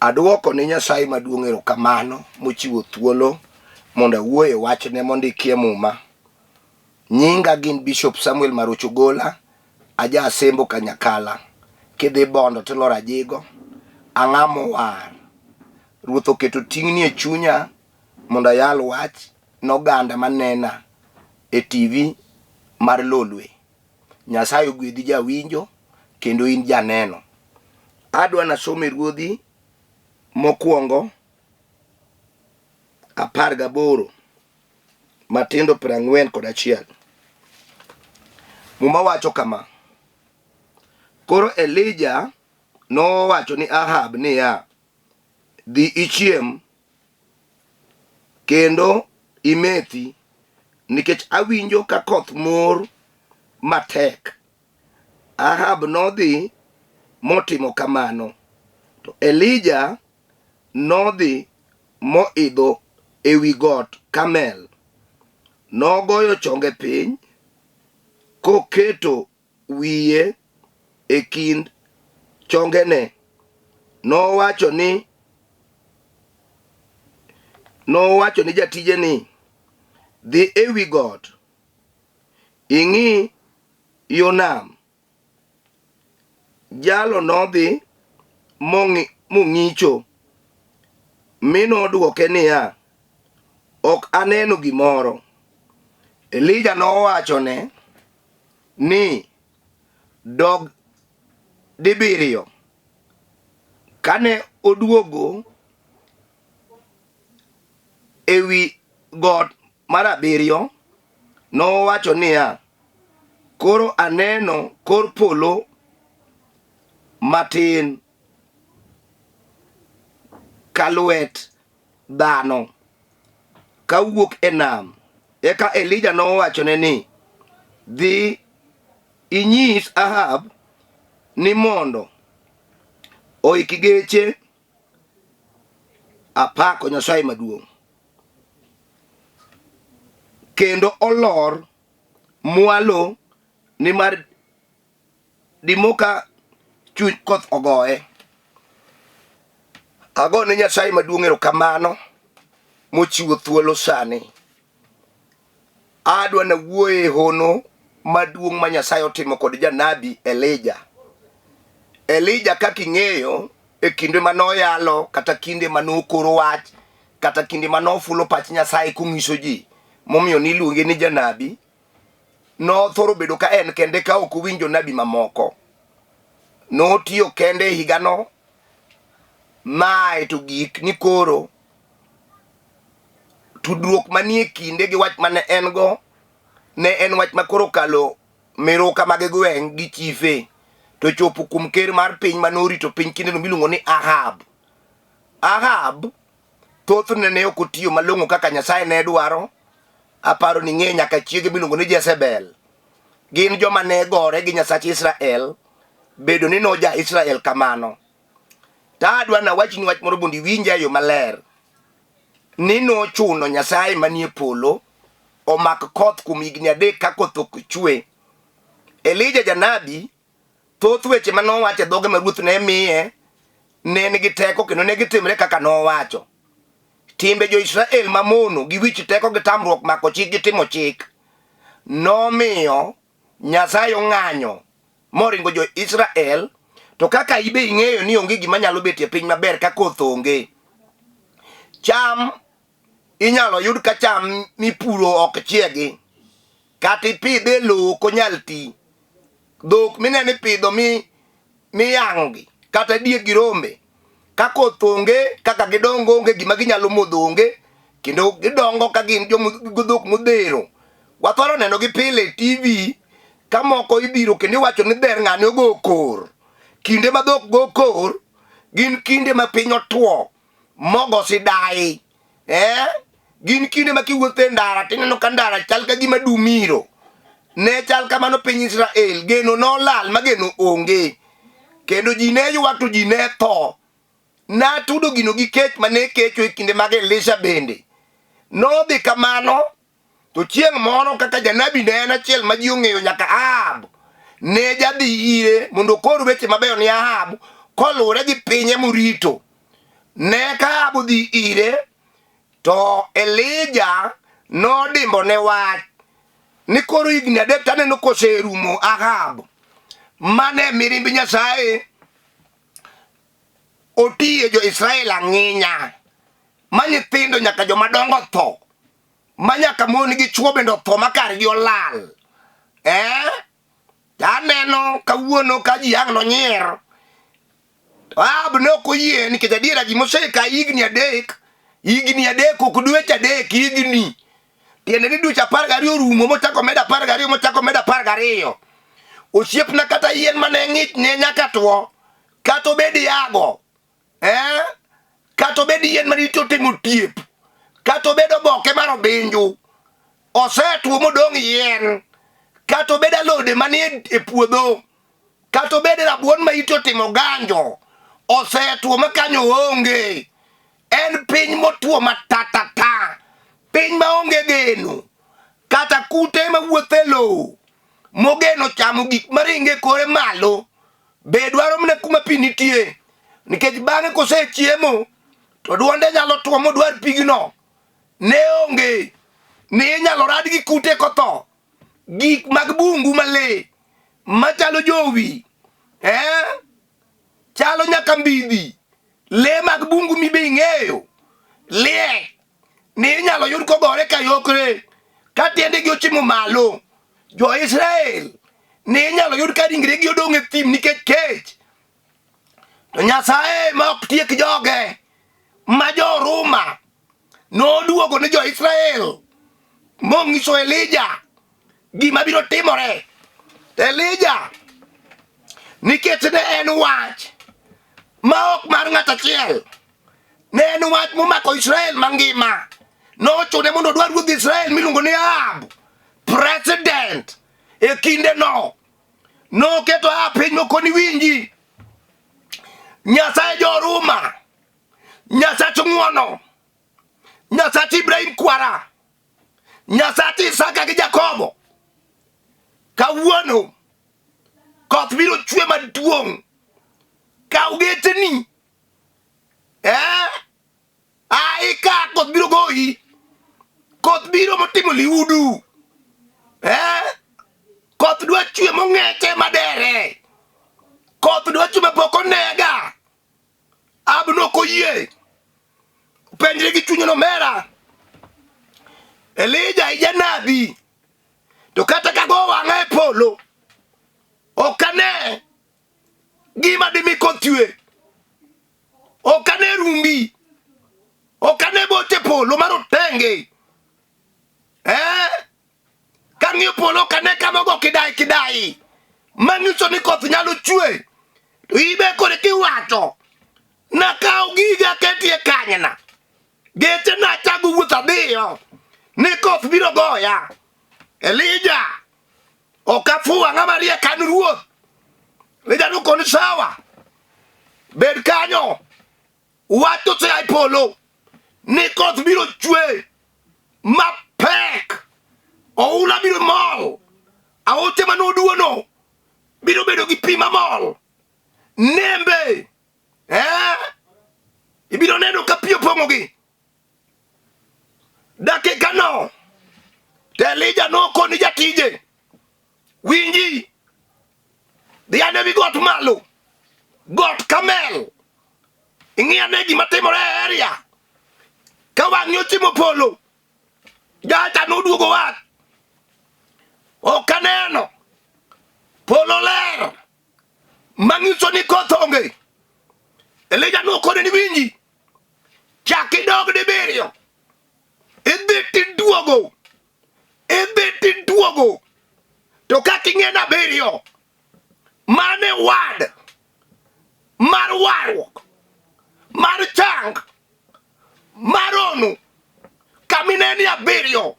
Aduoko ne Nyasaye maduong' erokamano mochiwo thuolo mondo awuo e wachne mondikie Muma. Nyinga gin Bishop Samuel Marocho Ogola, aja Asembo Kanyakala. Kidhi Bondo tiloro Ajigo, ang'a mowar. Ruoth oketo ting'ni e chunya mondo ayal wach noganda manena e TV mar Lolwe. Nyasaye ogwedhi jawinjo kendo in janeno. Adwa nasom e Ruodhi mokwongo 18 matindo 41. Muma wacho kama: Koro Elija nowacho ni Ahab niya, Dhi ichiem kendo imethi, nikech awinjo ka koth mor matek. Ahab nodhi motimo kamano. To Elija nodhi moidho ewi got Karmel. Nogoyo chonge piny koketo wiye e kind chongene. Nowacho ni jatije ni, Dhi ewi got, ing'i yo nam. Jalo nodhi mong'icho, mi nodwoke niya, Ok aneno gimoro. Elija nowachone ni, Dog dibiriyo. Kane oduogo ewi got mar abiriyo, nowacho niya, Koro aneno kor polo matin ka lwet dhano kawuok e nam. Eka Elija nowachone ni, Dhi inyis Ahab ni mondo oik geche apako Nyasaye maduong' kendo olor mwalo nimar dimo ka chuny koth ogoye. Ago ne Nyasaye maduong' erokamano mochiwo thuolo sani. Adwa nawuoye e hono maduong' ma Nyasaye otimo kod janabi Elija. Elija kaka ing'eyo e kinde ma noyalo kata kinde ma nokoro wach kata kinde ma nofulo pach Nyasaye kong'iso ji momiyo niluonge ni janabi nothoro bedo ka en kende ka ok owinjo nabi mamoko. Notiyo kende e higano mae to gik ni koro tudruok manie kinde gi wach mane en go ne en wach ma koro kalo miruka mag gweng' gi chife to chopo kuom ker mar piny mane orito piny kindeno miluongo ni Ahab. Ahab thothne ne ok otiyo malong'o kaka Nyasaye ne dwaro. Aparo ni ng'e nyaka chiege miluongo ni Jezebel. Gin joma ne gore gi Nyasach Israel, bedo ni noja Israel kamano. To adwa nawachni wach moro mondo iwinja e yo maler. Ni nochuno Nyasaye manie polo omak koth kuom higni adek ka koth ok chwe. Elija janabi thoth weche ma nowacho e dhoge ma ruoth ne miye ne nigi teko kendo ne gitimre kaka nowacho. Timbe jo-Israel mamono gi wich teko gi tamruok mako chik gi timo chik nomiyo Nyasaye ong'anyo moringo jo-Israel. To kaka ibe ing'eyo ni onge gima nyalo betie piny maber ka koth onge. Cham inyalo yud ka cham mipuro ok chiegi, kata ipidhe e lowo ok onyal ti. Dhok mineno ipidho mi miyang'ogi kata diek gi rombe ka koth onge kaka gidongo onge gima ginyalo modho onge kendo gidongo ka gin joma dhok modhero. Wathoro nenogi pile e TV ka moko ibiro kendo iwacho ni dher ng'ane ogo kor. Kinde ma dhok go kor gin kinde ma piny otwo mogo sidai eh? Gin kinde ma kiwuotho e ndara tineno ka ndara chal ka gima dumiro. Ne chal kamano piny Israel, geno nolal ma geno onge. Kendo ji ne ywak to ji ne tho. Natudo gino gi kech mane kecho e kinde mag Elisha bende. Nodhi kamano to chieng' moro kaka janabi ne en achiel ma ji ong'eyo nyaka Ahab ne jadhi ire mondo okor weche mabeyo ni Ahab koluwore gi pinye morito. Ne ka Ahab odhi ire to Elija nodimbo ne wach ni koro higni adek taneno koserumo Ahab mane mirimb Nyasaye otiye jo-Israel ang'inya ma nyithindo nyaka joma dongo tho ma nyaka mon gi chwo bende otho ma kargi olal eh? Aneno kawuono ka ji ang' nonyier to Ahab ne ok oyie nikech adiera gima oseka higni adek higni adek ok dweche adek higni tiende ni dweche 12 orumo mochako med 12 mochako med 12 osiepna kata yien mane ng'ich ne nyaka two kata obed yago eh? Kata obed yien ma rito otimo tiep, kata obed oboke mar obinju, osetwo modong' yien, kata obed alode manie e puodho, kata obed rabuon ma ite otimo ganjo, osetwo ma kanyo onge. En piny motwo matatata, piny maonge geno, kata kute mawuotho e lowo mogeno chamo gik maringo e kore malo Be dwaro mana kuma pi nitie nikech bang'e kosechiemo to dwonde nyalo two modwar pigno. Ne onge ne inyalo rad gi kute kotho gik mag bungu male machalo jowi eh? Chalo nyaka mbidhi le mag bungu mibe ing'eyo liek ni inyalo yud kogore ka yokre ka tiendegi ochimo malo. Jo-Israel ne inyalo yud ka ringregi odong' e thim nikech kech. To Nyasaye ma ok tiek joge ma jo-Ruma noduogo ni jo-Israel monyiso Elija gima biro timore. To Elija nikech ne en wach ma ok mar ng'at achiel Ne en wach momako Israel mangima. Nochune mondo odwar ruodh Israel miluongo ni Ahab, president e kindeno. Noketo Ahab piny moko ni winji. Nyasaye joruma, Nyasach ng'wono, Nyasach Ibrahim kwara, Nyasach Isaka gi Jakobo. Kawuono koth biro chwe maduong'. Kaw geteni Eh? Ai ka koth biro goyi. Koth biro motimo liudu. Eh? Koth dwa chwe mong'eche madere. Koth dwa chwe mapok onega. Abno ok oyie. Penjre gi chunye nomera. Elija ijanabi. To kata ka go wang'a e polo, ok ane gima dimi koth chwe. Ok ane rumbi, ok ane boche polo mar otenge. Eh? Kang'iyo polo ok ane kama ogo kidai kidai manyiso ni koth nyalo chwe. To ibe kore kiwacho nakaw giga aketie kanyna geche nachago wuoth adhiyo ni koth biro goya. Elija Ok afuwa ng'ama riek an ruoth. Elija nokoni sawa. Bed kanyo. Wach osea e polo ni koth biro chwe mapek. Oula biro mol. Aoche mane oduono biro bedo gi pi mamol. Nembe eh? Ibiro neno ka pi opong'ogi. Dakikano to Elija nokoni jatije, winji, dhi ane wi got malo, got Karmel, ing'i ane gima timore e area. Ka wang'i ochimo polo, jacha noduogo wach, ok aneno, polo ler, manyiso ni koth onge. Elija nokone ni winji, Chak idog dibiriyo. Idhi tiduogo. Idhi tiduogo. To kaka ing'e ni abiriyo, mane wad mar warruok, mar chang, mar onu, kama ineni abiriyo,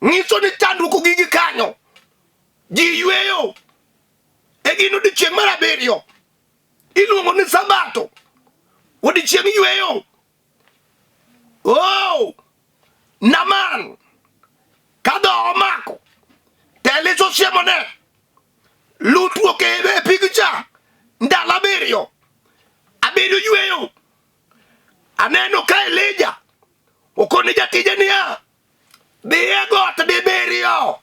nyiso ni chandruok ogigi kanyo. Ji yweyo e gin odiechieng' mar abiriyo. Iluongo ni Sabato, odiechieng' yweyo. Oh, Naman ka dhoho omako to Elisha osiemone lutruok e pig cha ndalo abiriyo abiriyo yweyo. Aneno ka Elija okone jatije niya, dhi e got dibiriyo.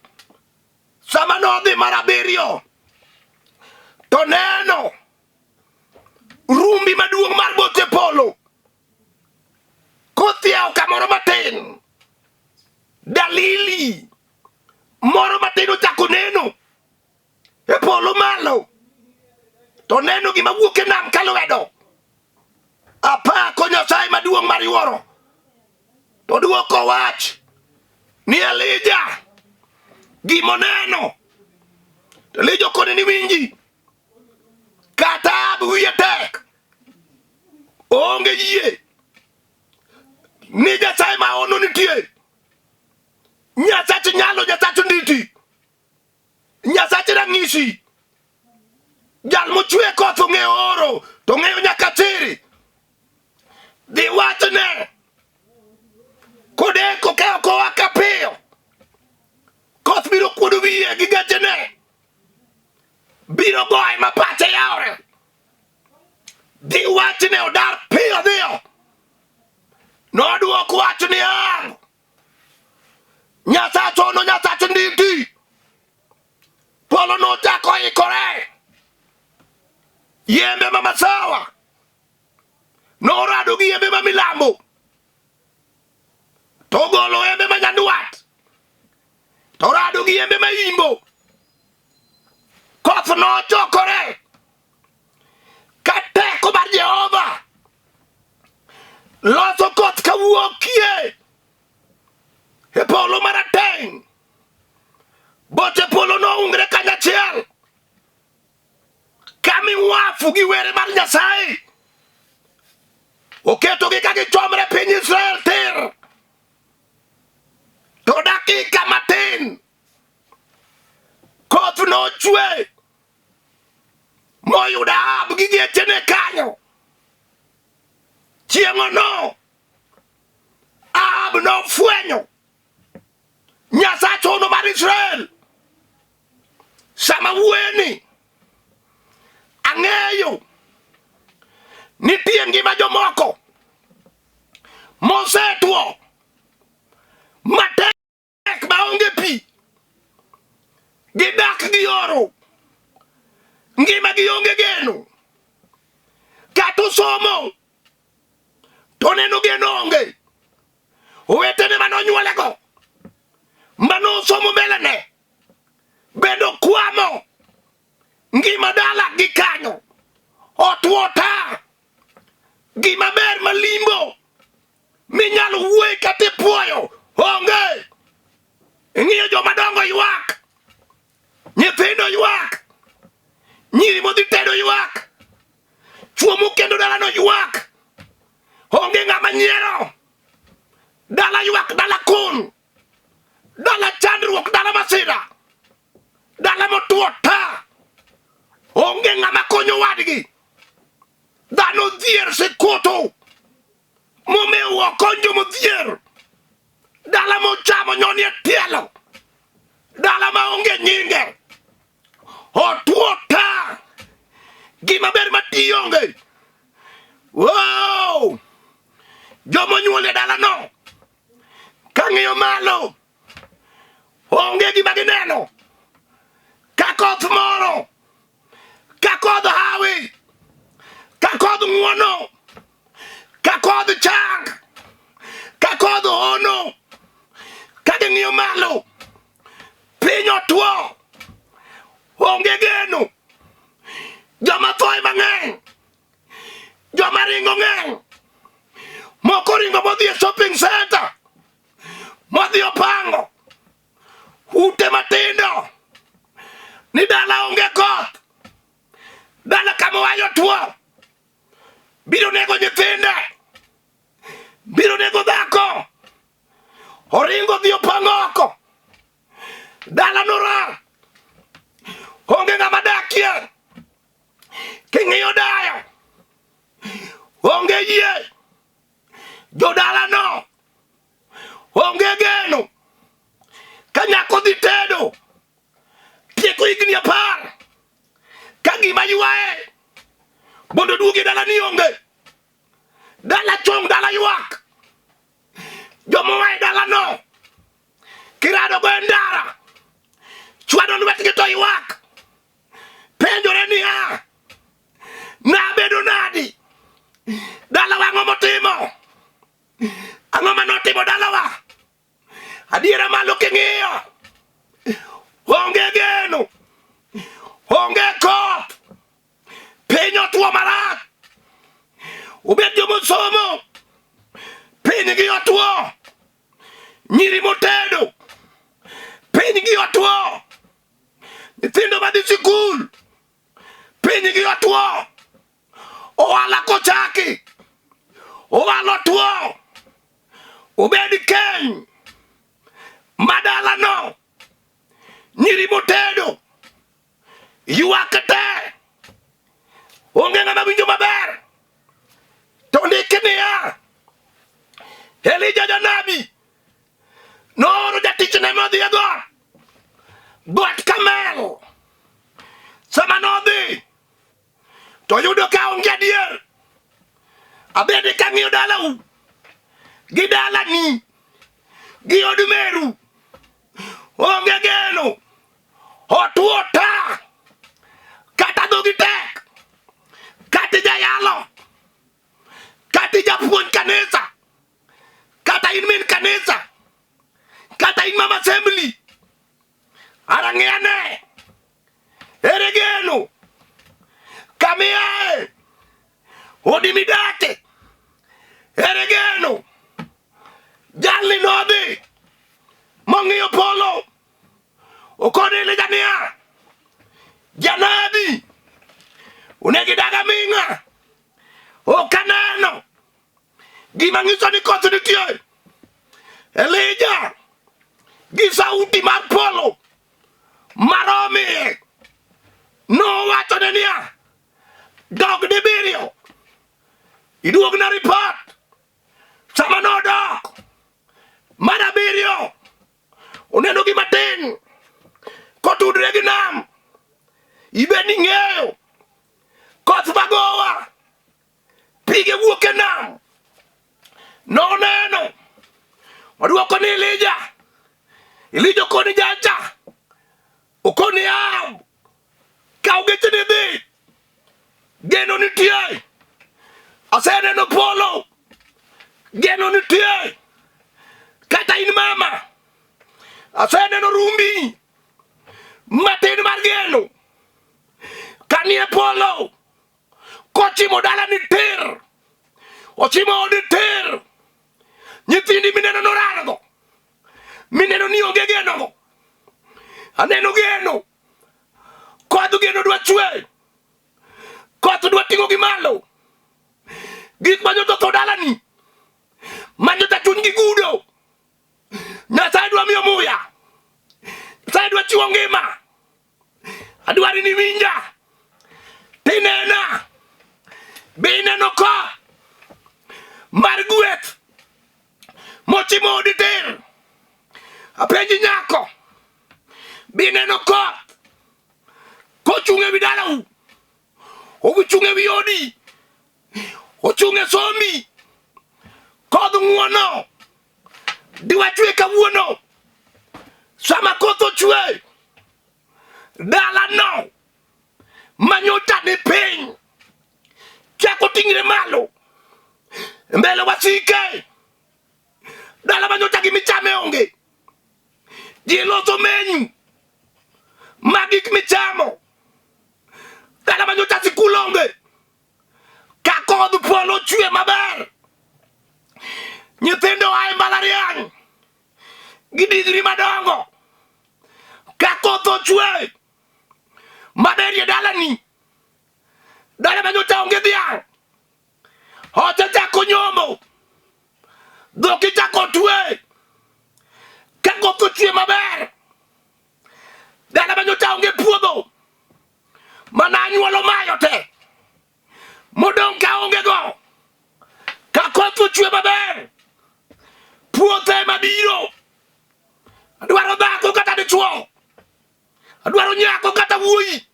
Sama nodhi mar abiriyo, to neno rumbi maduong' mar boche polo kothiewo kamoro matin. Dalili moro matin ochako neno e polo malo to neno gima wuok e nam ka lwedo. Apako Nyasaye maduong' mar yuoro. To duoko wach ni Elija gimoneno. To Elija okone ni winji kata Ahab wiye tek oonge yie ni Nyasaye ma ono nitie. Nyasach nyalo, Nyasach nditi. Nyasach rang'isi. Jal mochwe koth ong'eyo oro to ong'eyo nyaka chiri. Dhi wachne kodeko ka ok oa ka piyo koth biro kuodo wiye gi gechene biro goye ma pache yawre. Dhi wachne odar piyo dhiyo. Nodwok wach niya, Nyasach ono Nyasach nditi. Polo nochako ikore. Yembe ma masawa norado gi yembe ma milambo to ogolo yembe ma nyandwat to orado gi yembe ma imbo. Koth nochokore ka teko mar Jehova loso koth kawuokie e polo marateng'. Boche polo noungre kanyachiel ka miwafu gi were mar Nyasaye oketogi ka gichomre piny Israel tir. To dakika matin koth nochwe moyudo Ahab gi gechene kanyo. Chieng'ono Ahab nofwenyo Nyasach hono mar Israel. Sama wuoyeni ang'eyo nitie ngima jomoko mosetwo matek tek maonge pi gidak gi oro ngima gi onge geno kata osomo to neno geno onge owetene mane onyuolego mane osomo mbelene bende okwamo ngima dala gi kanyo otwo ta gima ber malimbo minyalo wuoye kata ipuoyo onge. Ing'iyo joma dongo ywak, nyithindo ywak, nyiri modhi tedo ywak, chwo mokendo dalano ywak, onge ng'ama nyiero. Dala ywak, dala kun, dala chandruok, dala masira, dala motwo ta, onge ng'ama konyo wadgi. Dhano dhier sikutu momewo okony jomodhier dala mochamo nyoni e tielo dala maonge nyinge otwo ta gima ber matiyo onge wow joma onyuol e dalano kang'iyo malo onge gima gineno ka koth moro ka kodh hawi ka kodh ng'wono ka kodh chang ka kodh hono ka ging'iyo malo piny otwo onge geno joma thoe mang'eny joma ringo ng'eny moko ringo modhi e shopping center modhi opango ute matindo ni dala onge koth dala kama wayo tuo biro nego nyithinde biro nego dhako oringo dhi opango oko dala nora onge ng'ama dakie king'iyo dayo onge yie jodalano onge geno ka nyako dhi tedo tieko higni 10 ka gima ywaye mondo oduogi e dala ni onge. Dala chung' dala ywak. Joma oa e dalano kirado go e ndara chwado lwetgi to ywak. Penjore niya, nabedo nadi? Dalawa ang'o motimo? Ang'o ma notimo dalawa? Adiera malo king'iyo, onge geno, onge koth, piny otwo marach. Ubed jomosomo, pinygi otwo, nyiri motedo, pinygi otwo, nyithindo madhi sikul, pinygi otwo, ohala kochaki, ohala otwo, obed keny madalano, nyiri motedo ywak te, onge ng'ama winjo maber. To ndiki niya, Elija janabi nooro jatichne modhi e got, got Karmel. Sama nodhi to yudo ka onge adier. Abende kang'iyo dalau gi dalani gi od meru onge geno, otwo ta, kata dhogi tek, kata ijayalo, kata ijapuonj kanisa, kata in min kanisa, kata in mama assembly, arang'e ane ere geno kamiae odi midake ere geno jalni nodhi mong'iyo polo okone Elija niya janabi onego idag aming'a ok aneno gima nyiso ni koth nitie Elija gi sauti mar polo maromiye nowachone niya dog dibiriyo iduogna ripot sama nodok mar abiriyo oneno gima tin kotudre gi nam ibed ni ng'eyo koth magowa pige wuok e nam noneno oduoko ni Elija Elija okoni jacha okoni Ahab kaw gecheni dhi geno nitie aseneno polo geno nitie kata in mama aseneno rumbi matin mar geno kanie polo kochimo dalani tir ochimo odi tir nyithindi mineno norargo mineno ni onge genogo aneno geno kodh geno dwa chwe koth dwa ting'o gi malo gik ma nyocha otho dalani ma nyocha chunygi gudo nyasaye dwa miyo muya nyasaye dwa chiwo ngima adwari ni winja tinena be ineno ko mar gweth mochimo odi tir apenji nyako be ineno koth kochung' e wi dalau ochung' e wi odi ochung' e sombi kodh ng'uono diwachwe kawuono sama koth ochwe dalano manyocha ni piny chako ting're malo mbele wasike dala manyocha gimichame onge ji loso menyu ma gik michamo dala manyocha sikul onge ka kodh polo chwe maber nyithindo a e mbalariany gi digri madongo ka koth ochwe maber e dalani dala manyocha onge dhiang' oche chako nyombo dhok ichako twe ka koth ochwe maber dala manyocha onge puodho mana anyuolo mayo te modong' ka onge go ka koth ochwe maber puothe mabiro adwaro dhako kata dichuo adwaro nyako kata wuoyi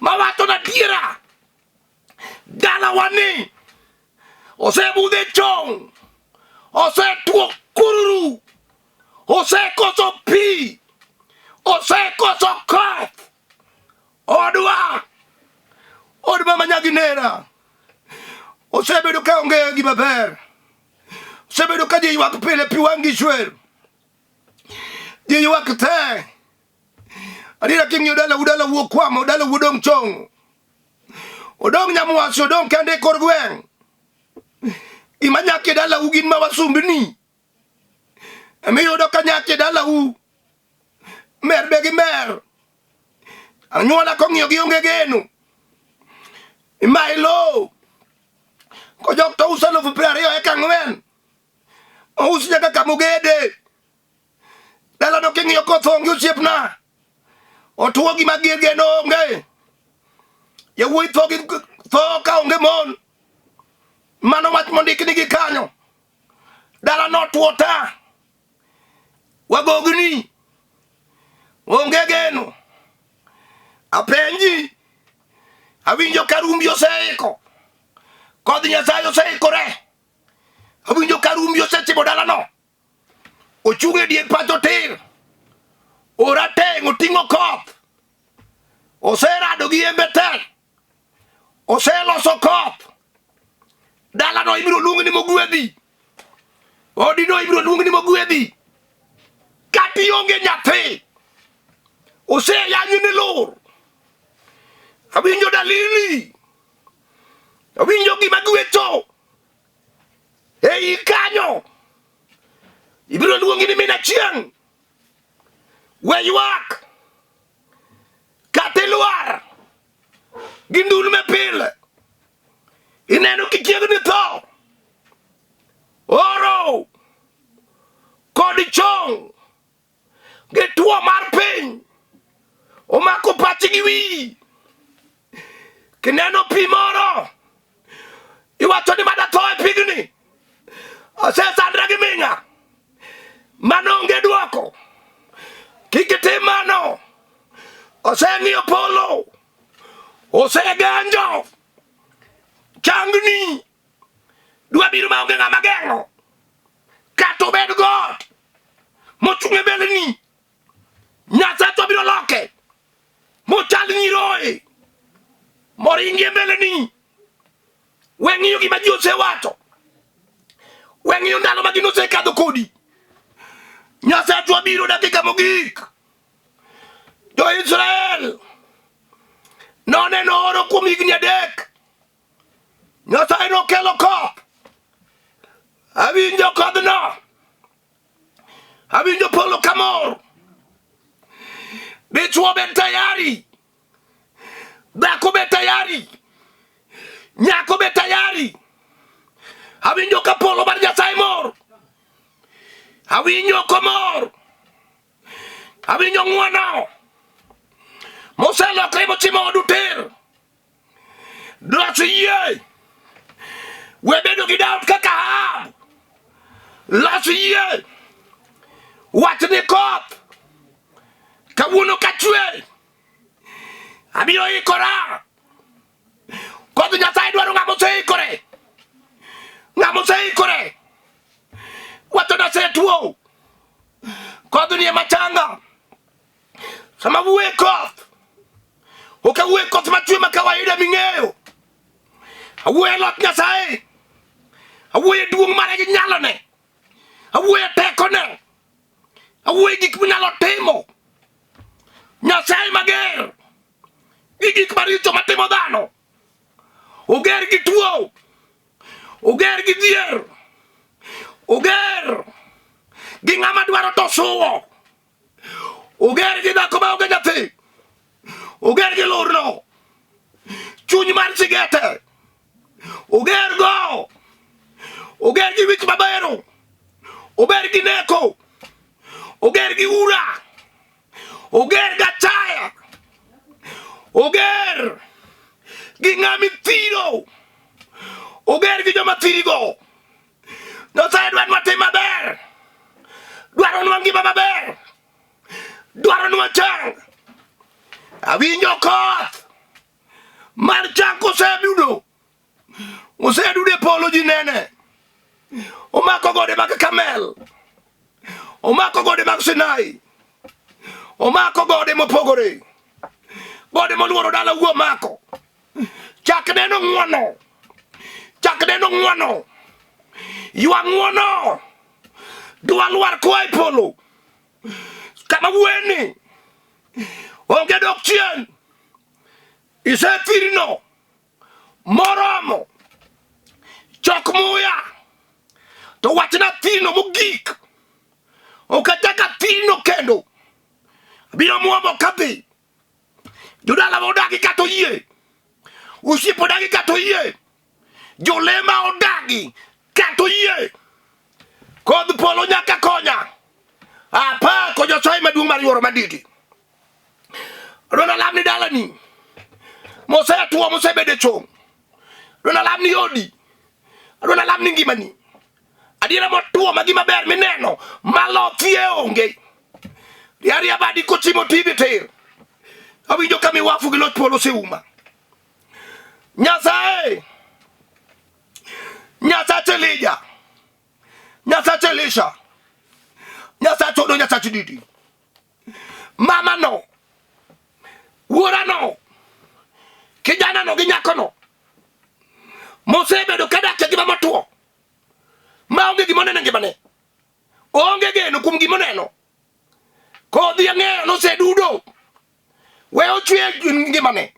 mawacho na diera dalawa ni Osebudhe chong. Osetuo kururu. Osekoso pi. Osekoso koth. Odwa. Od mama Nyaginera. Osebedo ka onge gima ber. Osebedo ka ji ywak pile pi wang'gi chwer. Ji ywak te. Adiera king'iyo dalau dalau okwamo dalau odong' chong. Odong' nyamwasi odong' kende e kor gweng'. Gima nyak e dalau gin ma wasumbni. Emiyudo ka nyak e dalau. Mer be gi mer. Anyuola kong'iyo gi onge geno. Imayi lowo. Kojok to uso 20,000 eka 4. Ous nyaka kamogede. Dalano king'iyo koth onge osiepna. Otuo gima gir geno onge. Yawuoyi tho gi tho ka onge mon. Mano wach mondikni gi kanyo. Dalano otuo ta. Wagogni. Onge geno. Apenji. Awinjo ka rumbi oseiko. Kodh Nyasaye oseikore. Awinjo ka rumbi osechimo dalano. Ochung' e dier pacho tir. Orateng' oting'o koth. Oserado gi yembe te. Oseloso koth. Dalano ibiro luong ni mogwedhi. Odino ibiro luong ni mogwedhi. Kata ionge nyathi. Oseyanyi ni lur. Awinjo dalili. Awinjo gima gwecho. Ei kanyo. Ibiro luongi ni min achieng'. We ywak. Kata ilwar. Gi ndulme pile. Ineno kichiegni tho. Oro. Kod chong. Gi tuo mar piny. Omako pachi gi wiyi. Kineno pi moro. Iwacho ni mada tho e pigni. Osesandra gi ming'a. Mano onge dwoko. Kik itim mano. Oseng'iyo polo. Oseganjo. Changni. Dwa biro ma onge ng'ama geng'o. Kata obed got mochung' e mbeleni. Nyasaye biro loke. Mochal nyiroye. Moringi e mbeleni. We ng'iyo gima ji osewacho. We ng'iyo ndalo ma gino osekadho kodi. Nyasachwa biro dakika mogik. Jo-Israel noneno oro kuom higni 3. Nyasaye nokelo koth. Awinjo kodhno. Awinjo polo kamor. Dichwo bed tayari. Dhako be tayari. Nyako be tayari. Awinjo ka polo mar Nyasaye mor. Awinjo komor. Awinjo ng'wono. Moselokre mochimo odu tir. Dwach yie. We bedo gi doubt kaka Ahab. Los yie. Wach ni koth. Kawuono kachwe. Abiro ikora. Kodh Nyasaye dwaro ng'ama oseikore. Ng'ama oseikore. Wacho nasetuo. Kodhni ema changa. Sama wuoye koth, ok awuoye koth machwe ma kawaida ming'eyo. Awuoye loch Nyasaye. Awuoye duong' mare gi nyalone. Awuoye tekone. Awuoye gik minyalo timo. Nyasaye mager gi gik maricho matimo dhano. Oger gi tuo. Oger gi dhier. Oger gi ng'ama dwaro to suwo. Oger gi dhako ma onge nyathi. Oger gi lurno. Chuny mar sigete. Oger go. Oger gi wich mabero. Ober gi neko. Oger gi ura. Oger gi achaya. Oger gi ng'ama ithiro. Oger gi joma thirigo. Nyasaye dwaro nwa tim maber. Dwaro nwa ngima maber. Dwaro nwa chang. Awinjo koth mar chang kosebedo. Osedudo e polo ji nene. Omako gode mag Karmel. Omako gode mag Sinai. Omako gode mopogore. Gode moluoro dala wuo omako. Chak neno ng'wono. Chak neno ng'wono. Ywa ng'wono. Dwa lwar koa e polo. Kama wueni. Onge dok chien. Isethirno moromo. Chok muya. To wachna thirno mogik. Ok achak athirno kendo. Abiro muomo kadhi. Jodala odagi kata oyie. Osiepe odagi kata oyie. Jolema odagi kata oyie. Kodh polo nyaka konya. Apako Nyasaye maduong' mar yuoro manditi. Adwaro alam ni dalani. Mosetuo mosebedo e chong. Adwaro alam ni odi. Adwaro alam ni ngimani. Adiera motuo ma gima ber mineno malothie onge. Riaria badi kochimo TV tir. Awinjo ka miwafu gi loch polo oseuma. Nyasaye. Nyasach Elija. Nyasach Elisha. Nyasach Odo, Nyasach Didi. Mama no. Wuora no. Kijana no gi nyako no. Mosebedo kadak e ngima motuo. Maonge gima oneno e ngimane. Oonge geno kuom gima oneno. Kodhi ang'eyo nosedudo. We ochwe ngimane.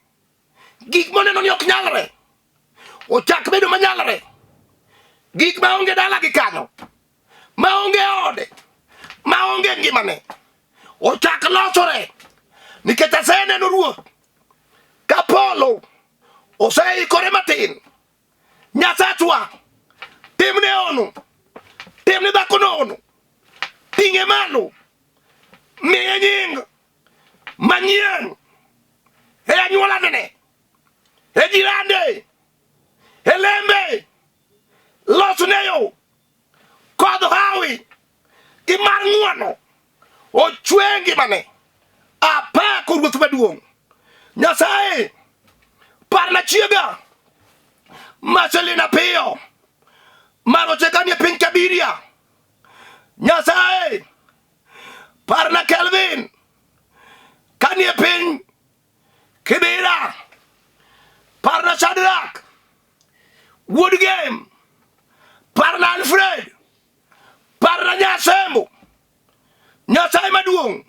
Gik moneno ni ok nyalre. Ochak bedo manyalre. Gik ma onge dala gi kanyo. Ma onge ode. Ma onge ngimane. Ochak losore. Nikech aseneno ruoth. Ka polo oseikore matin. Nyasachwa, timne ono. Timne dhakono ono. Ting'e malo. Miye nying manyien e anyuolane, e jirande, e lembe. Losne yo kodh hawi gi mar ng'wono ochwe ngimane. Apako Ruoth maduong'. Nyasaye, parna chiega Marcelina piyo maroche kanie piny Kabiria. Nyasaye, parna Kelvin kanie piny Kibira. Parna Shadrack wuod Gem. Parna Alfred. Parna Nyasembo. Nyasaye maduong'.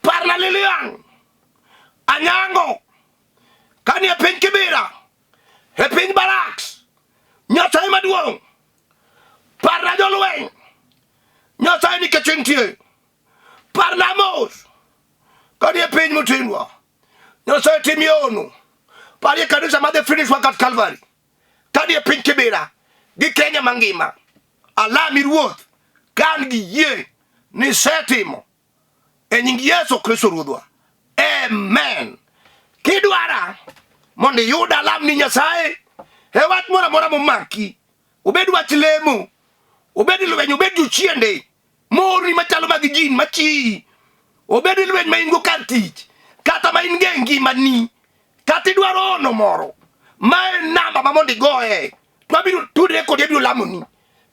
Parna Lilian Anyango kanie piny Kibira e piny Baraks. Nyasaye maduong'. Parna jolweny. Nyasaye nikech intie. Parna mos kanie piny Mutindwa. Nyasaye tim yono. Parie kanisa mar The Finished Work at Calvary. Kanie piny Kibira gi Kenya mangima. Alami Ruoth kan gi yie ni setimo e nying Yesu Kristo Ruodhwa. Amen. Kidwara mondo iyud alam ni Nyasaye e wach moro amora momaki, obed wach lemo, obed lweny, obed jochiende mori machalo mag jin machiyi, obed lweny ma in go kar tich, kata ma in go e ngimani, kata idwaro ono moro, ma en namba ma mondo igoye, to abiro tudre kodi, abiro lamoni.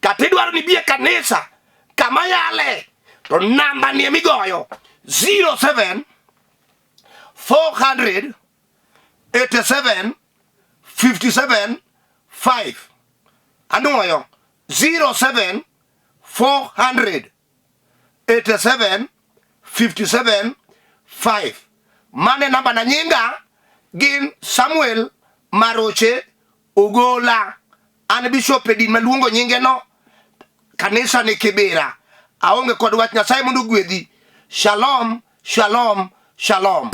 Kata idwaro ni ibi e kanisa kama yale, to namba ni emigoyo 07 400 87 57 5. Anuoyo 07 400 87 57 5. Mane namba na nyinga gin Samuel Maroche Ogola. An bishop e din maluongo nyinge no. Kanisa ni Kibera. Aonge kod wach. Nyasaye mondo ogwedhi. Shalom, shalom, shalom.